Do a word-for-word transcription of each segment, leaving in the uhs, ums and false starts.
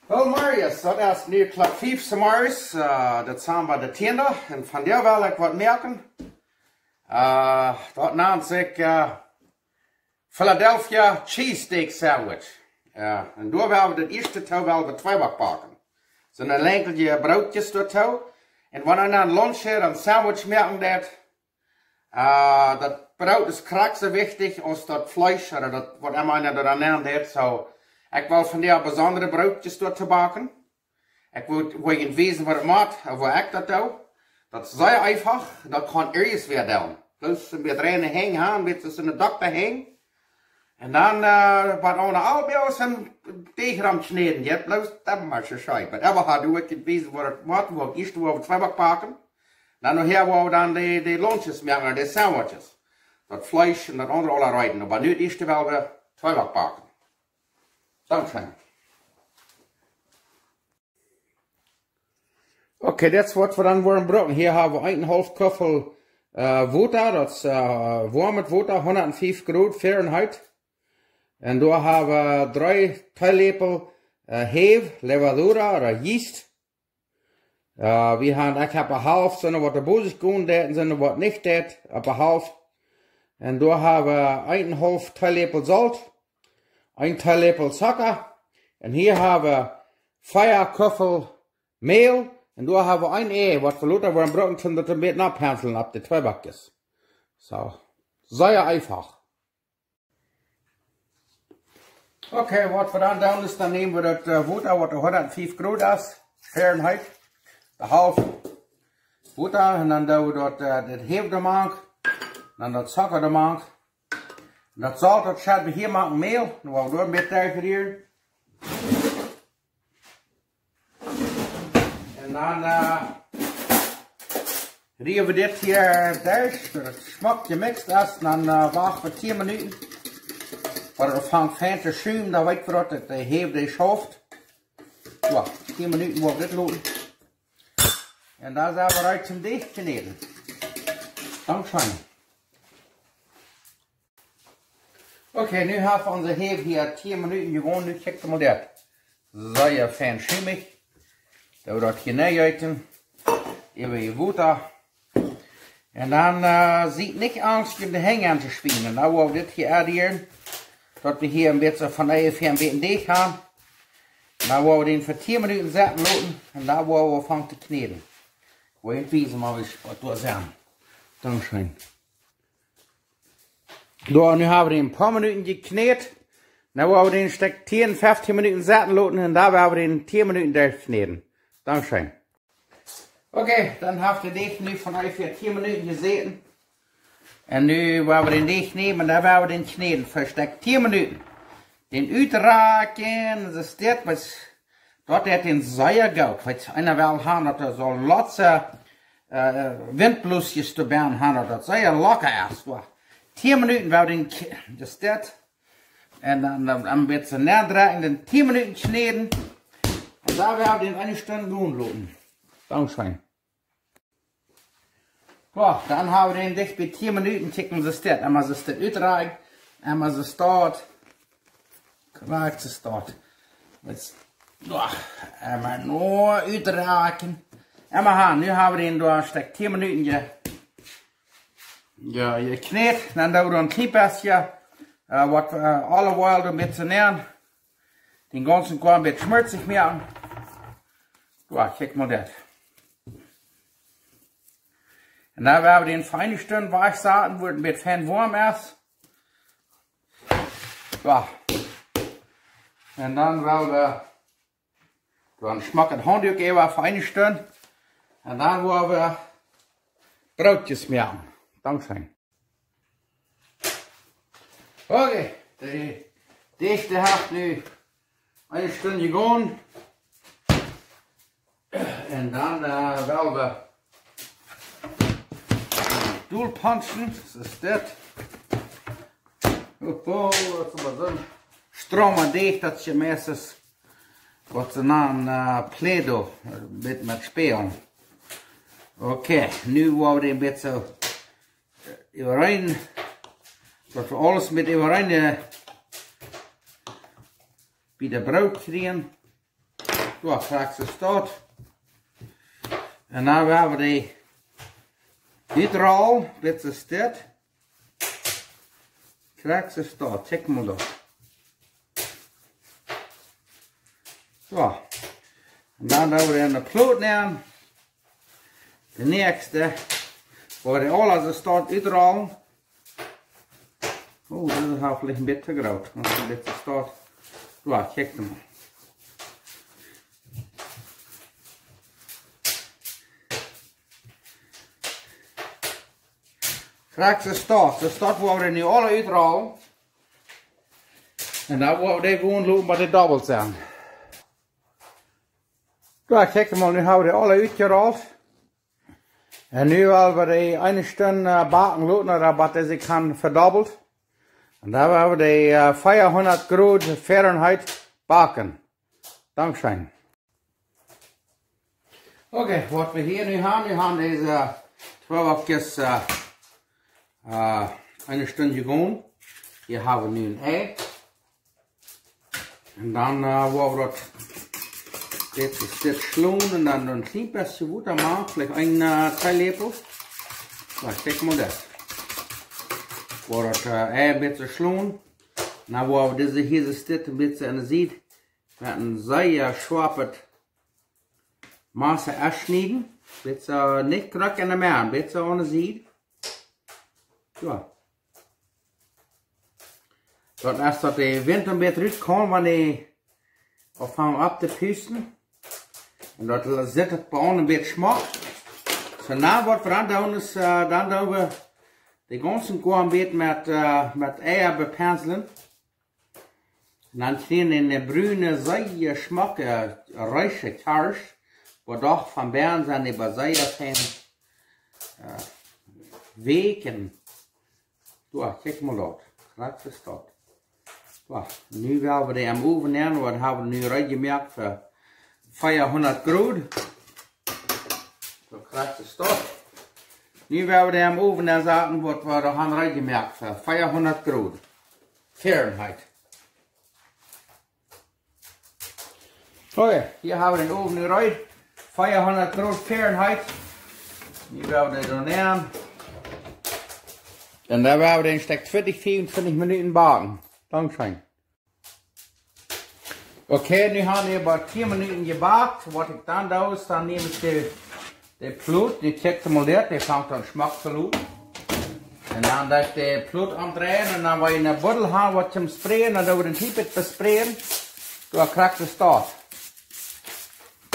Well, Marius, daut es nu Klock fief zemorjes, äh, Dezamba de tiende, un vondoag well ekj waut moaken. Äh, daut nant sikj, äh, Philadelphia Cheese Steak Sandwich. Jo, un doa woa wie daut ieeschte too woa wie Tweeback backen. Sent een enkeltje Brootjes doatoo. Un wan eena aun Lunch hia een Sandwich moaken deit, äh, daut Broot es krakjt soo wichtich aus daut Fleesch, ooda daut, waut emma eena doa aun deit. Soo, ekj well vondoag besondre Brootjes doatoo backen. Ekj woa, woa junt wiesen waut ekj moak, un woo ekj daut doo. Daut es sea eefach, daut kaun irjentwäa doonen. Bloos een bät reine Henj han, een bät soo aus een Dokta Henj. Un dan, äh, waut aun de Elbäa sent, Deajraum kjnäden, jo, bloos daut mott soo sennen. Oba ewa ha, doa woa ekj junt wiesen waut ekj moak, woo ekj ieescht woa Tweeback backen. Dan nohäa woa wie dan de, de Lunches moaken, de Sandwiches. Daut Fleesch un daut aundre aula rein. Oba nu daut ieeschte woa wie Tweeback backen. Dankscheen. Okay, daut es waut wie dan woaren brucken. Hia ha wie eenenhaulf Kuffel, äh, Wota, daut es, äh, woamet Wota, hundatfief Grod Fahrenheit. Un doa ha wie dree Teeläpel, äh, Häw, levadura ooda yeast. Äh, wie han, ekj hab een haulf, sent waut doa bosich gonen deit, un sent waut nich deit, opp een haulf. Un doa ha wie eenenhaulf Teeläpel Solt, een Teeläpel Zocka. Un hia ha wie vea Kuffel Mäl. Un doa ha wie een Ei, waut wie lota woaren brucken, om daut een bät notopenseln opp de Tweebackjes. Soo, sea eefach. Okay, waut wie dan doonen es, dan näm wie daut, äh, Wota, waut doa hundatfief Grod es, Fahrenheit, de Halft Wota, un dan doo wie daut, äh, daut Häw doamank, dan daut Zocka doamank. Un daut Solt, daut schedd wie hia mank Mäl, dan woa wie doa een bät derchrieren. Un dan, äh, rieren wie dit hia derch, daut et schmock jemixt es. Dan, äh, wacht wie tieen Minuten. Wan et aunfangt fein to schumen, dan weet wie daut de Häw dee schauft. Jo, tieen Minuten woa wie dit loten. Un dan sent wie reed toom Deajch kjnäden. Dankscheen. Okay, nu haft onse Häw hia tieen Minuten jegonen, nu kjikj mol dit. Sea fein schumich. Doo daut hia nenjeeten. Äwa de Wota. Un dan, äh, siet nich angst, junt de Henj auntoschwienen. Dan woa wie dit hia aunrieren. Daut wie hia een bät von onjefäa een bät Deajch han. Dan woa wie dän fa tieen Minuten sitten loten. Un dan woa wie aunfangen to kjnäden. Woa wie wiesen, mau wie waut doa sent. Dankscheen. Soo, nu ha wie dän een poa Minuten jekjnät. Dan woa wie dän een Stekj tieen, feftieen Minuten sitten loten un dan woa wie dän tieen Minuten derchkjnäden. Dankscheen. Okay, dan haft de Deajch nu von onjefäa tieen Minuten jesäten. Un nu woa wie dän Deajch nämen un dan woa wie dän kjnäden fa een Stekj tieen Minuten. Dän utrakjen, daut es dit, waut, daut deit dän sea goot. Weetst, eena well han, daut doa soo lotse, äh, Wintbloosjes doabie han, daut daut sea locker es. Soo, tieen Minuten woa wie dän k-, daut es dit. Un dan, dan een bät nodrekjen, dan tieen Minuten kjnäden. Un dan woa wie dän eene Stund gonen loten. Dankscheen. Jo, dan ha wie dän dicht bie tieen Minuten, kjikj mol, soo es dit. Emma soo es dit utrakjen, emma soo es daut. Krakjt soo es daut. Weetst, jo, emma noch utrakjen. Emma ha, nu ha wie dän doa een Stekj tieen Minuten je-, je-, jekjnät. Dan doo wie doa een kjlien bät, äh, waut, äh, olive oil doa met nenn. Dän gaunzen Koa een bät schmolzich moaken. Jo, kjikj mol dit. Un dan woa wie dän fa eene Stund wajchsaten, wua et een bät fein woam es. Jo. Un dan woa wie doa een schmocket Haundüak äwa fa eene Stund. Un dan woa wie Brootjes moaken. Dankscheen. Okay, de, de ieeschte haft nu eene Stund jegonen. Un dan, äh, woa wie dol punchen, soo es dit. Oho, daut es oba soon strauma Deajch, daut es meistens waut see nanen, äh, Play-Doh, äh, met, met spälen. Okay, nu woa wie dän een bät soo, äh, äwareen, daut wie aules met äwareen, äh, bie daut Broot kjrieen. Soo, krakjt soo steit. Un dan woa wie dee hia rutrull, dit es dit. Krakjt soo steit, check mol daut. Soo. Un dan doo wie de Plot nämen. De näakjste, woa wie aula soo steit rutrullen. Oh, dit es veleicht een bät groot. Daut es een bät steit. Soo, check mol. Krakjt soo steit. Soo steit woa wie nu aula rutrullen. Un dan woa wie dee gewoan loten bie de dobbelt sennen. Soo, check mol, nu hab wie dee aula rutjerullt. Un nu woa wie dee eene Stund, äh, backen loten, daut daut sikj kaun vedobblen. Un dan woa wie dee, äh, veahundat Grod Fahrenheit backen. Dankscheen. Okay, waut wie hia nu haben, wie haben dise twee Wokjes, äh, äh, eene Stund jegonen. Hia haben wie nu een Ei. Un dan, äh, woa wie daut dit, dit schlonen un dan een kjlien bät Wota mank, veleicht een, äh, Teeläpel. Soo, check mol daut. Woa wie daut, äh, Ei een bät schlonen. Dan woa wie dise hia, dit een bät aun de Sied met een sea schoapet Massa aufschnieden. Bät, äh, nich krakjt enne Medd, bät aun de Sied. Soo. Daut es daut de Wint een bät rut kaun, wan dee aunfangt opptopusten. Un daut sitt et bie ons een bät schmock. Soo, nu waut wie dan doonen es, äh, dan doo wie de gaunze Koa een bät met, äh, met Eia bepenslen. Un dan kjrieen wie eene brune, sea schmocke, reische Kjarsch, wua doch von bennen sent dee oba sea fein, äh, weekj. Soo, check mol daut. Krakjt soo steit. Soo, nu woa wie dee em Owen nämen, waut haben wie nu reed jemoakt fa veahundat Grod. Soo, krakjt soo steit. Nu woa wie dee em Owen nenn saten, waut wie doa haben reed jemoakt fa veahundat Grod Fahrenheit. Okay, hia haben wie dän Owen nu reed. Veahundat Grod Fahrenheit. Nu woa wie dee doa nämen. Un dan woa wie dän Stekj twintich, fiefuntwintich Minuten backen. Dankscheen. Okay, nu haben wie oba tieen Minuten jebackt. Waut ekj dan doo es, dan näm ekj de, de Plot, dee check mol dit, dee fangt aun schmock to looten. Un dan doo ekj de Plot omdreien un dan woa wie een Buddel haben, waut toom spreaden, dan doo wie dän Tiepet bespreaden. Soo, krakjt soo steit.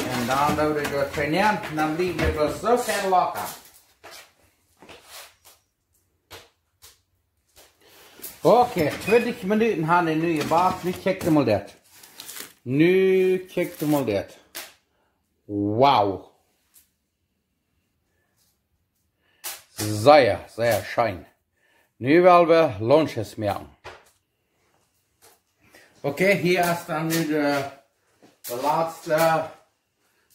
Un dan doo wie daut trainieren, dan bliewen dee bloos soo fein locker. Okay, twintich Minuten haben dee nu jebackt. Nu check mol dit. Nu check mol dit. Wow. Sea, sea scheen. Nu woa wie Lunches moaken. Okay, hia es dan nu de, de latste,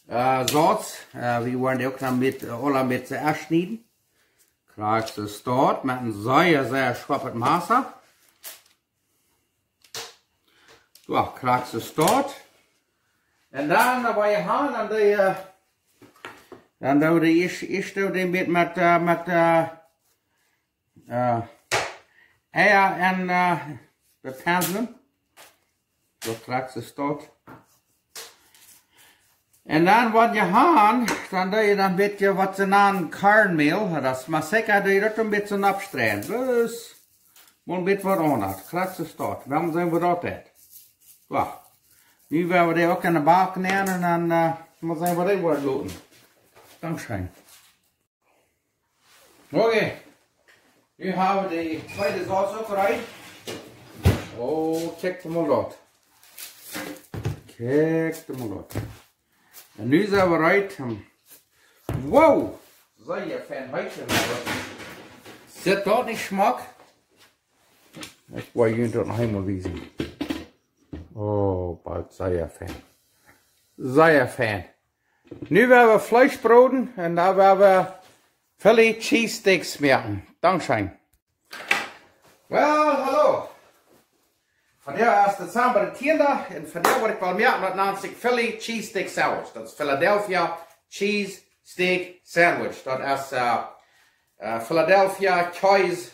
äh, Saus. Äh, wie woaren dee uk dan met, äh, aula met aufschnieden. Krakjt soo steit, met een sea, sea schoapet Massa. Soo, krakjt soo steit. Un dan, äh, woa wie haben, dan doo wie, äh, dan doo wie ieescht, ieescht doo wie dän met, met, äh, met, äh, äh, Eia un, äh, bepenslen. Soo, krakjt soo steit. Un dan waut wie haben, dan doo wie dan een bät waut see nanen Kornmäl. Daut es, mau secha doo wie daut een bät oppstreien. Bloos mau een bät waut aundasch. Krakjt soo steit. Dan seenen wie daut daut. Soo. Nu woa wie dee uk enne Bak nämen un dan, äh, mol seenen waut dee woat loten. Dankscheen. Okay. Nu haben wie de tweede Saus uk reed. Oh, check mol daut. Check mol daut. Un nu sent wie reed. Wow! Sea fein heet daut. Sitt daut nich schmock? Ekj woa junt daut noch eemol wiesen. Oh, boolt sea fein. Sea fein. Nu woa wie Fleesch broden un dan woa wie Philly Cheese Steaks moaken. Dankscheen. Well, hallo. Vondoag es Dezamba de tiende, un vondoag woa ekj woll moaken, daut nant sikj Philly Cheese Steak Sandwich. Daut es Philadelphia Cheese Steak Sandwich. Daut es, äh, äh, Philadelphia Cheese,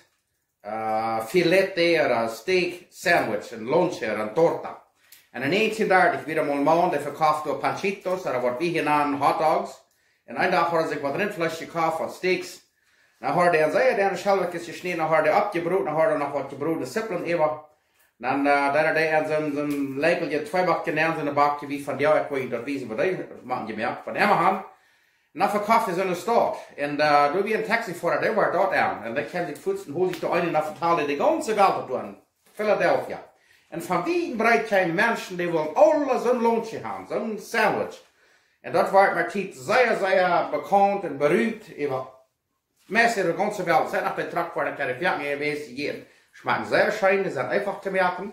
äh, Filete ooda Steak Sandwich, un Lonche ooda un Torta. Un en 1930 wia doa mol een Maun, dee vekoft doa Panchitos, ooda waut wie hia nanen Hot Dogs. Un een Dach haud hee sikj waut Rintfleesch jekoft, waut Steaks. Dan haud hee een sea denne Schelwakjes jeschnäden, dan haud hee oppjebroden, dan haud hee noch waut jebrodne Sipplen äwa. Dan, äh, deed hee dee en soon, soon Läpelje Tweeback nenn, soon Bakje wie von, jo, ekj weet nich, daut wie see, waut dee moaken jemoakt, von emma han. Un dan vekoft hee see enne Staut. Un, äh, doa wia een Taxifoara, dee wia doa aun. Un dee kjeem sikj fuats un hold sikj doa eenen un dan vetald hee de gaunze Welt doavon. Philadelphia. Un von wiet un breet kjeemen Menschen, dee wullen aule soon Lonche han, soon Sandwich. Un daut wort met Tiet sea, sea bekaunt un beriemt äwa meist de gaunze Welt. Sent noch bie Truck fa de Kalifornien jewast, dee schmakjen sea scheen, dee sent eefach to moaken.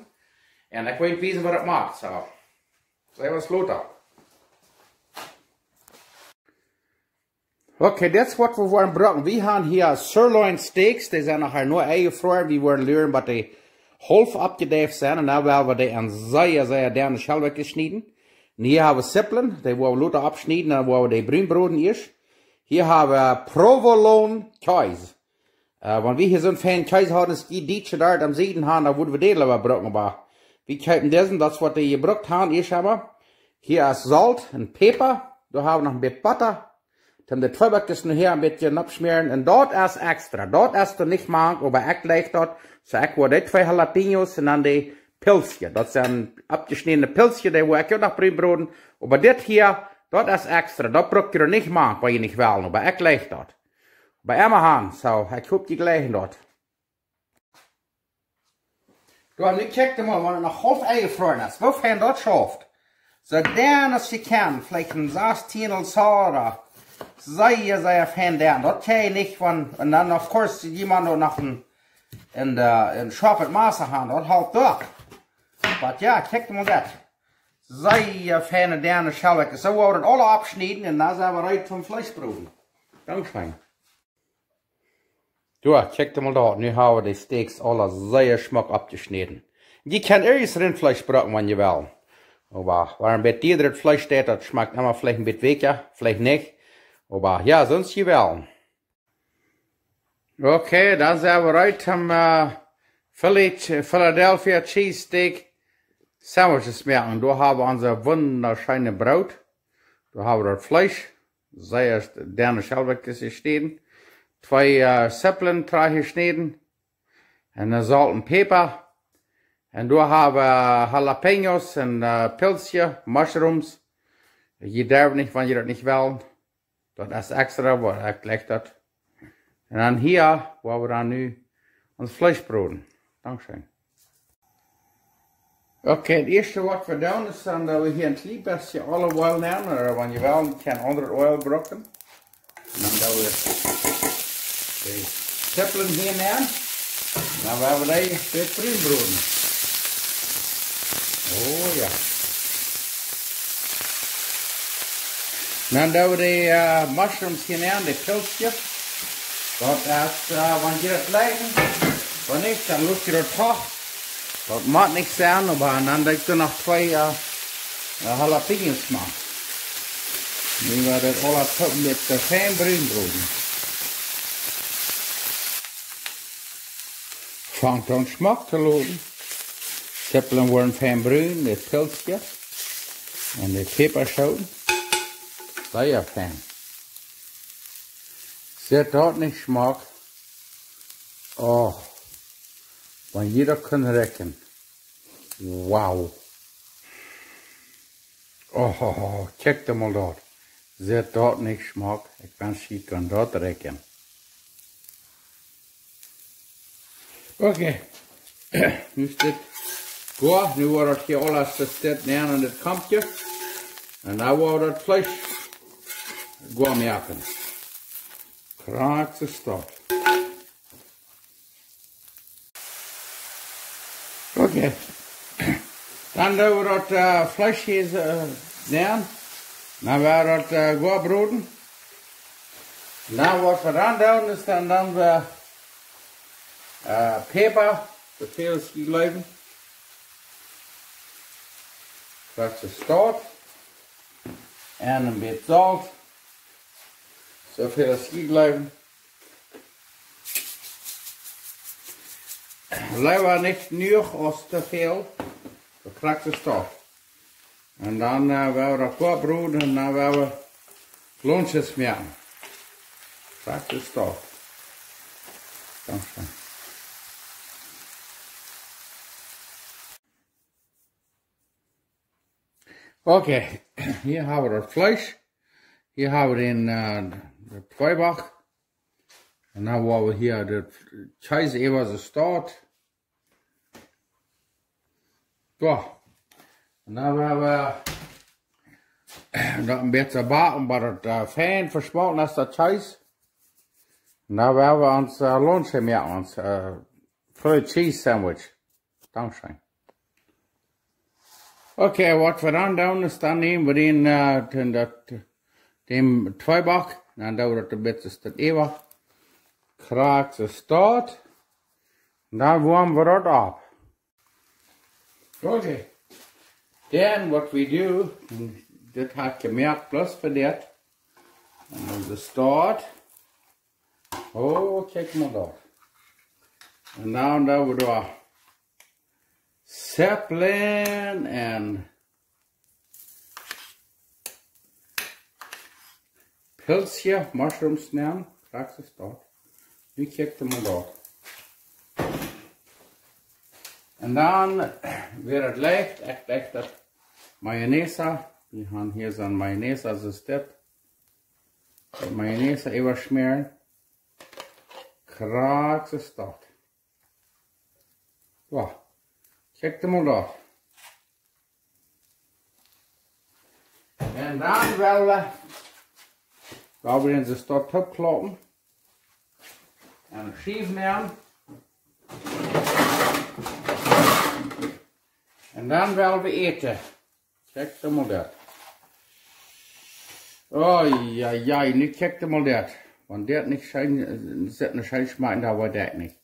Un ekj well wiesen, waut daut moakt, soo. Soo, waut es lota? Okay, dit es waut wie woaren brucken. Wie han hia Sirloin Steaks, dee sent noch nich eingefroaren. Wie woaren luren, waut dee haulf oppjedeift sent. Un dan woa wie dee en sea, sea denne Schelwakjes schnieden. Un hia hab wie Sipplen, dee woa wie lota oppschnieden, dan woa wie dee brun broden ieescht. Hia hab wie Provolone Cheese. Äh, wan wie hia soon feinen Cheese hauden, aus dee Dietsche doa aum Sieden han, dan wudden wie dee leewa brucken, oba wie kjeepen disen, daut es waut dee jebrukt han, ieescht emol. Hia es Solt un Päpa, doa hab wie noch een bät Botta. Dan de Tweeback es nu hia een bät oppschmäaren un daut es extra. Daut es doa nich mank, oba ekj leew daut. Soo, ekj woa dee twee Jalapeños un dan dee Pilzje. Daut sent oppjeschnädne Pilzje, dee woa ekj uk noch brun broden. Oba dit hia, daut es extra. Daut bruck jie nich mank, wan jie nich wellen, oba ekj leew daut. Bie emma han, soo, ekj hop, jie jlikjen daut. Jo, nu kjikj mol, wan et noch haulf eingefroaren es. Woo fein daut schauft. Soo denn, aus jie kjennen, veleicht een sastieendel Zara. Sea, sea fein denn. Daut kjenn jie nich von, un dan, of course, jie motten uk noch een, een, äh, een scharpet Massa han. Daut halpt uk. Oba jo, kjikj mol daut. Sea feine denne Schelwakjes. Soo woa wie daut aule oppschnieden un dan sent wie reed toom Fleesch broden. Dankscheen. Jo, kjikj mol doa. Nu hab wie de Steaks aule sea schmock oppjeschnäden. Jie kjennen irjent Rintfleesch brucken, wan jie wellen. Oba wan een bät dieret Fleesch steit, daut schmakjt emma veleicht een bät weakja, veleicht nich. Oba jo, soo aus jie wellen. Okay, dan sent wie reed om, äh, Philly, Philadelphia Cheese Steak Sandwiches moaken. Doa hab wie onse wundascheene Broot. Doa hab wie daut Fleesch. Sea denne Schelwakjes jeschnäden. Twee, äh, Sipplen trajchtjeschnäden. Un dan Solt un Päpa. Un doa hab wie Jalapeños un, äh, Pilzje, Mushrooms. Jie derwen nich, wan jie daut nich wellen. Daut es extra, oba ekj jlikj daut. Un dan hia, woa wie dan nu ons Fleesch broden. Dankscheen. Okay, daut ieeschte waut wie doonen es dan, daut wie hia een kjlien bät olive oil nämen, ooda wan jie wellen, jie kjennen aundret oil brucken. Un dan doo wie de Sipplen hia nämen. Dan woa wie dee een bät brun broden. Oh jo. Dan doo wie de, äh, Mushrooms hia nämen, de Pilzjes. Daut es, äh, wan jie daut jlikjen, wan nich, dan lot jie daut doch. Daut mott nich sennen, oba dan doo ekj noch twee, äh, äh, Jalapeños mank. Nu woa wie daut aules toop met de fein brun broden. Fangt aun schmock to loten. Sipplen woaren fein brun, de Pilzjes un de Päpaschooten. Sea fein. Sitt daut nich schmock? Oh, wan jie daut kunnen rikjen. Wow. Oh, kjikj mol daut. Sitt daut nich schmock? Ekj wensch, jie kunnen daut rikjen. Okay. Nu es dit goa. Nu woa wie daut hia aules, daut dit nämen en dit Kompje. Un dan woa wie daut Fleesch goa moaken. Krakjt soo es daut. Okay. Dan doo wie daut, äh, Fleesch hia, äh, nämen. Dan woa wie daut, äh, goa broden. Dan waut wie dan doonen es dan, dan wie, äh, Päpa, daut väl es jejäft. Daut es daut. Un een bät Solt. Soo väl aus jie jleewen. Leewa nich jenuach aus too väl. Daut krakjt es daut. Un dan, äh, woa wie daut goot broden un dan woa wie Lunches moaken. Krakjt es daut. Dankscheen. Okay, hia hab wie daut Fleesch. Hia hab wie dän, äh, de Tweeback. Un dan woa wie hia de Kjees äwa soo staut. Soo. Un dan woa wie daut een bät backen, bat daut, äh, fein veschmolten es, daut Kjees. Un dan woa wie ons, äh, Lunch moaken, ons, äh, Philly Cheese Sandwich. Dankscheen. Okay, waut wie dan doonen es, dan näm wie dän, äh, dän, daut, dän Tweeback, dan doo wie daut een bät daut äwa. Krakjt es daut. Un dan woamen wie daut opp. Okay. Then what we do, dit hab ekj jemoakt, bloos fa dit. Un dan es daut. Oh, kjikj mol daut. Un dan doo wie doa Zippel un Pilzje, Mushrooms nämen. Krakjt es daut. Nu kjikj mol daut. Un dan, wia daut leicht, ekj docht daut Mayonnaise. Wie haben hia soon Mayonnaise, daut es dit. Daut Mayonnaise äwaschmäaren. Krakjt es daut. Soo. Kjikj mol daut. Un dan woa wie, woa wie dän soo toopkloppen. Un Schiew nämen. Un dan woa wie äten. Kjikj mol daut. Oh, jo, jo, nu kjikj mol daut. Wan daut nich scheen, äh, sitt nich scheen schmakjt, dan weet ekj nich.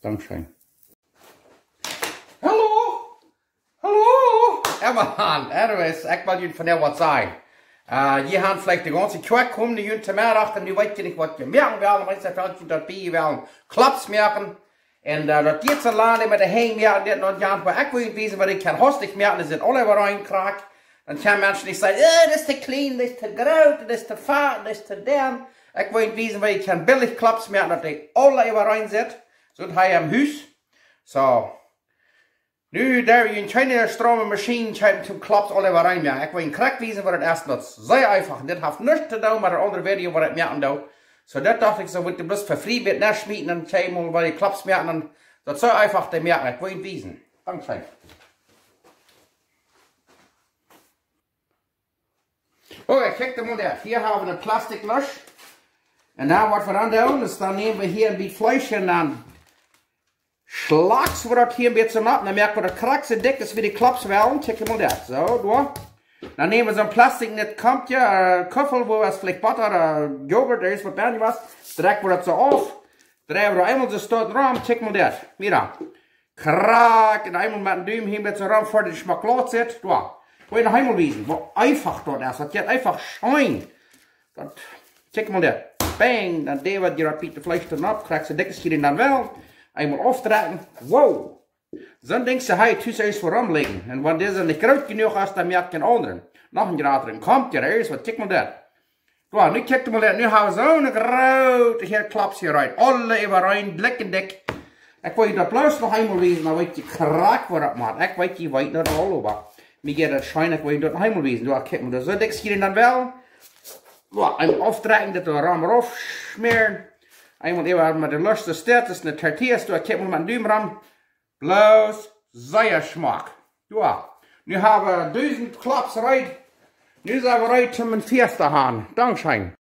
Dankscheen. Hallo! Hallo! Emma han, anyways, ekj well junt vondoag waut sajen. Äh, jie haben veleicht de gaunze Kjoakj jekomen, nu junt to Meddach, un nu weet jie nich waut jie moaken wellen, dan weet jie, daut wie wellen Klops moaken. Un, äh, daut jie soo lang met de Henj moaken, dit un daut, jo, oba ekj well junt wiesen waut ekj kaun hastich moaken, daut es aul äwareen krakjt. Dan kjennen Menschen nich sajen, äh, daut es too kjlien, daut es too groot, daut es too fat, daut es too denn. Ekj well junt wiesen waut ekj kaun billich Klops moaken, daut dee aule äwareen sitt. Soo daut hia em Hus. Soo. Nu, doa wie kjeene strome Maschien kjeepen toom Klops aule äwareen moaken. Ekj well junt krakjt wiesen waut daut es, daut es sea eefach. Un dit haft nuscht to doonen met daut aundre Video waut ekj moaken doo. Soo, daut docht ekj, soo woa ekj bloos fa frie met nenschmieten un kjikj mol waut dee Klops moaken. Un daut es soo eefach to moaken. Ekj well junt wiesen. Dankscheen. Okay, kjikj mol daut. Hia haben wie een Plastiklusch. Un dan waut wie dan doonen, es dan nämen wie hia een bät Fleesch un dan schlakjen wie daut hia een bät opp. Dan moaken wie daut krakjt soo dikj aus wie dee Klops wellen. Kjikj mol daut. Soo, doa. Dan nämen wie soon Plastik, nich Kompkje, äh, Kuffel, wua es veleicht Botta, äh, Joghurt, irjent waut bie waut. Drekjen wie daut soo auf. Dreien wie doa eemol soo stoakj rom, kjikj mol daut. Mira. Krakjt, un eemol met dän Dum hia met soo rom, ver dee Schmacklaut sitt. Doa. Ekj well junt noch eemol wiesen, woo eefach daut es. Daut jeit eefach scheen. Daut, kjikj mol daut. Bang, dan doo wie daut bät Fleesch doa opp, krakjt soo dikj aus jie daut dan wellen. Eemol aufdrekjen. Wow. Soon Dinkj soo hia, tus es fa romlijen. Un wan dise nich groot jenuach es, dan moak een aundren. Noch een jratren. Kompkje, irjent waut, kjikj mol daut. Soo, nu kjikj mol daut, nu haben wie soone groote hia Klops hia rein. Aule äwareen, dikj un dikj. Ekj well junt daut bloos noch eemol wiesen, dan weet jie krakjt waut daut moakt. Ekj weet, jie weeten daut aul, oba mie jeit daut scheen, ekj well junt daut noch eemol wiesen. Soo, kjikj mol, daut es soo dikj aus jie daut dan wellen. Soo, eemol aufdrekjen, daut doa rom rauf schmäaren. Eemol äwa met de Lusch, daut es een Tortilla, soo, kjikj mol met dän Dum rom. Bloos sea schmock. Jo, nu haben wie dusent Klops reed. Nu sent wie reed toom een Fiesta haben. Dankscheen.